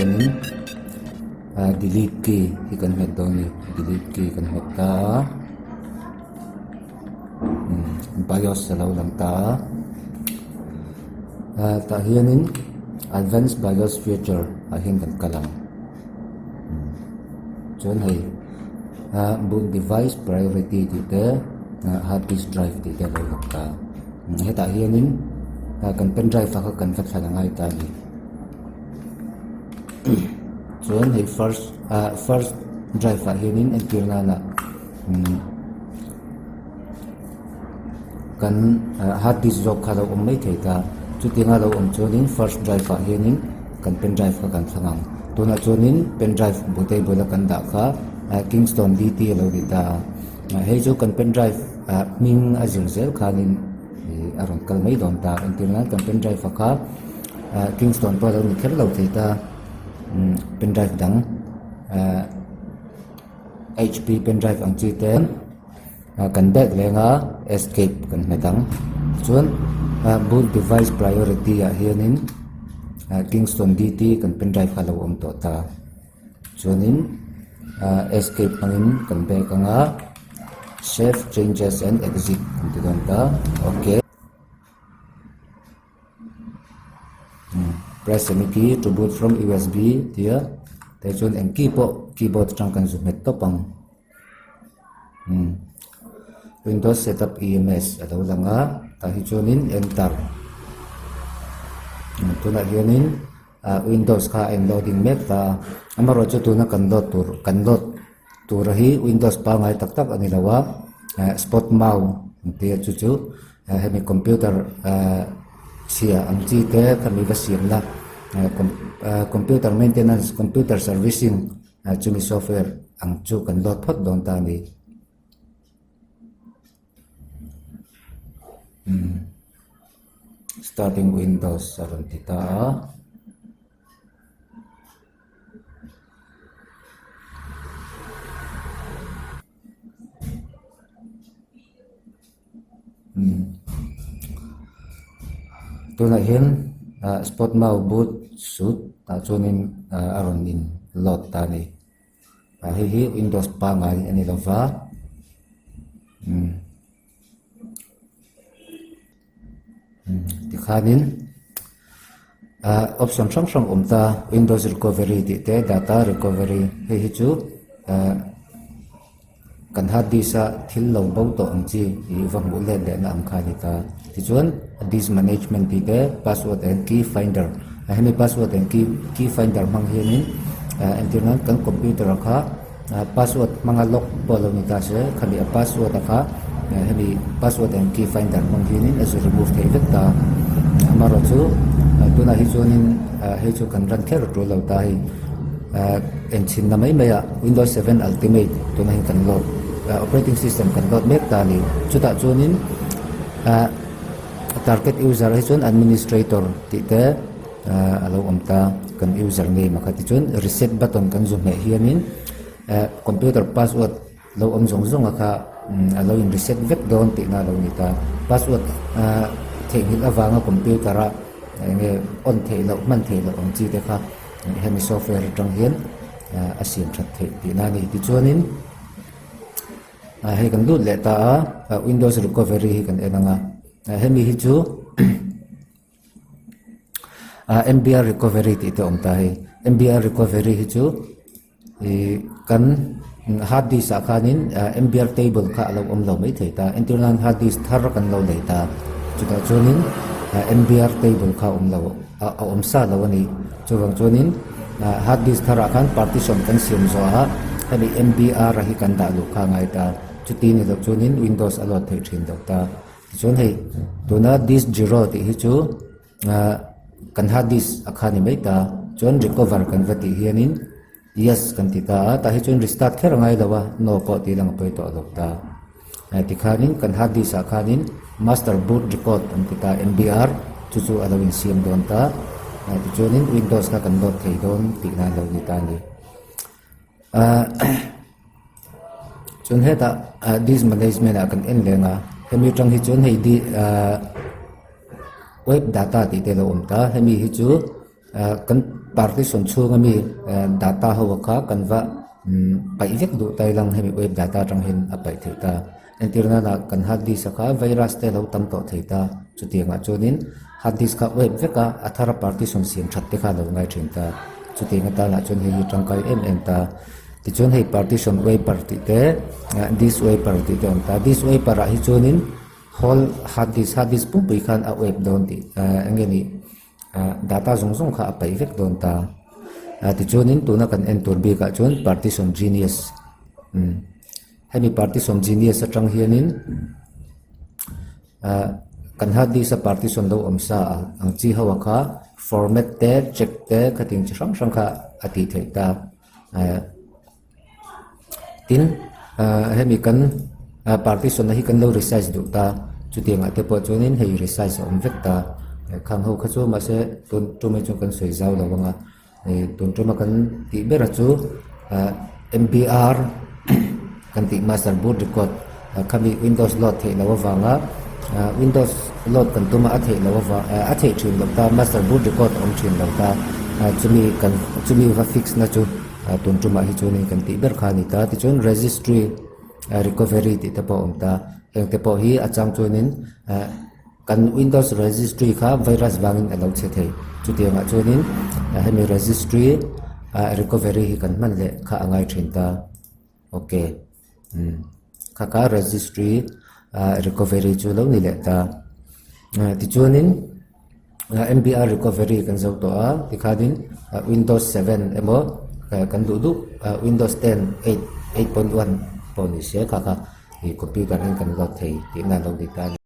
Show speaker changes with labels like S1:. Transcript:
S1: hianin ah delete key hi kan hmet dawn a ni delete key kan hmet ta a bios a lo lang ta a ah tah hianin advance bios feature ah hian kan kal ang chuan hei ah boot device priority tih te ah hard disk drive tih te a lo lang ta hetah hianin ah kan pen drive ah kha kan va thlan a ngai ta a ni chuan hei first ah first drive ah hianin entir nana umm kan hard disk zawk kha a lo awm mai thei ta chutianga lo awm chuanin first drive ah hianin kan pen drive kha kan thlang ang tunah chuanin pen drive bootable a kan dah kha kingston d t a lo ni ta a hei chu kan pen drive ah hming a zir zel khanin ih a rawn kal mai dawn ta entir nan kan pen drive ah kha ah kingston pawh a lo ni kher lo thei ta umm pen drive dang ah. H_P pen drive ang chi te kan bag leng a escape kan hmet ang chuan boot device priority ah hianin kingston d t kan pen drive kha a lo awm tawh ta chuanin escape hmangin kan bag ang a save changes and exit kan ti dawn ta ok. Press any key to boot from U_S_B tia tah chuan eng key pawh keyboard atang kan zu nghet tawp ang windows setup E_M_S a lo lang a tah hi chuanin enter tunah hianin ah windows kha a in loading mek ta a amaherawhchu tuna kan load tur kan load tur hi windows pangngai tak tak a ni lo a eh spot mau ang tih a chu chu hemi computer eh chhia ang chi te khami va siam na eh computer maintenance computer servicing chumi software ang chu kan load phawt dawn ta a ni. Starting windows a rawn ti ta a. Tunah hian ah spot mau boot suit tah chuanin ah a rawn in load ta a ni ah hei hi windows pangngai a ni lo va umm tikhanin ah option hrang hrang awm ta windows recovery tih te data recovery hei hi chu ah kan hard disk a thil lo bo tawh ang chi ih va hmuh let leh na ang kha a ni ta tichuan disk management tih te password and key finder ah hemi password and key key finder hmang hianin ah entir nan kan computer ah kha ah password hmanga lock pawh a lo ni ta se khami a password a kha hemi password and key finder hmang hianin a zu remove theih vek ta amaherawhchu tunah hi chuanin ah hei chu kan run kher tul lo ta hei ah enchhinna mai mai ah windows 7 ultimate tunah hian kan load ah operating system kan load mek ta a ni chutah chuanin ah target user hi chuan administrator tih te ah a lo awm ta kan user name a kha tichuan reset button kan zu hmeh hianin eh computer password lo awm zawng zawng a kha a lo in reset vek dawn tihna a lo ni ta password ah theihnghilh avanga computer a eng nge on theih loh hman theih loh ang chi te kha hemi software atang hian ah a siam that theih tihna a ni tichuanin ah hei kan lut leh ta a windows recovery hi kan en ang a hemi hi chu. Ah M_B_R recovery tih te a awm ta hei M_B_R recovery hi chu ih kan hard disk ah khanin M_B_R table kha a lo awm lo mai thei ta entir nan hard disk thar kan lo nei ta chutah chuanin M_B_R table kha a awm lo a awm sa lo a ni chuvang chuanin hard disk thar ah khan partition kan siam zawh a hemi M_B_R hi kan dah luh kha a ngai ta chuti ni loh chuanin windows a load theih thin loh ta. Tichuan hei tuna disk zero tih hi chu ah kan hard disk a kha ni mai ta chuan recover kan va tih hianin yes kan ti ta a tah hi chuan restart kher a ngai lo a no pawh tih lang a pawi tawh lo ta tikhanin kan hard disk ah khanin master boot record an ti ta M_B_R chu chu a lo insiam dawn ta tichuanin windows kha kan load thei dawn tihna a lo ni ta a ni. Ahh chuan hetah ah disk management ah kan en reng a hemi atang hi chuan hei di ahh web data tih te a lo awm ta hemi hi chu Kan partition chhunga mi data ho kha kan va paih vek duh ta ilang hemi wipe data atang hian a paih theih ta. Entir nana kan hard disk a kha virus te a lo tam tawh thei ta. Chutiangah chuanin hard disk kha wipe vek a, a thara partition siam that te kha a lo ngai thin ta. Chutiang atanah chuan hei hi tangkai em em ta. Tichuan hei partition wiper tih te disk wiper tih te a awm ta. Disk wiper ah hi chuanin whole hard disk hard disk pumpui khan a wipe dawn tih eng nge nih Data zawng zawng kha a paih vek dawn ta. Tichuanin tuna kan en tur bikah chuan partition genius umm hemi partition genius atang hianin ah kan hard disk a partition lo awm sa a ang chi ho a kha format te check te khatin chi hrang hrang kha a tih theih ta. Tin ah hemi kan ah partition na hi kan lo resize duh ta chutiangah te pawh chuanin hei resize a awm vek ta khang ho kha chu mahse tun tum hi chu kan sawi zau lo ang a ih tun tuma kan tih ber a chu ah M B R kan tih master boot record khami windows load theih loh avanga ah windows load kan tum a a theih loh avang ah a theih thin loh ta master boot record a awm thin lo ta ah chumi kan chumi va fix na chu ah tun tumah hi chuanin kan tih ber kha a ni ta tichuan registry ah recovery tih te pawh a awm ta heng te pawh hi a chang chuanin ah kan windows registry kha virus vangin a lo chhe thei chutiangah chuanin hemi registry ah recovery hi kan hman leh kha a ngai thin ta ok umm kha kha registry ah recovery chu lo ni leh ta ah tichuanin M_B_R recovery kan zo tawh a tikhanin windows 7 emaw kan duh duh windows 10 8 8.1 pawh ni se kha kha ih computer hian kan load thei tihna a lo ni ta a ni.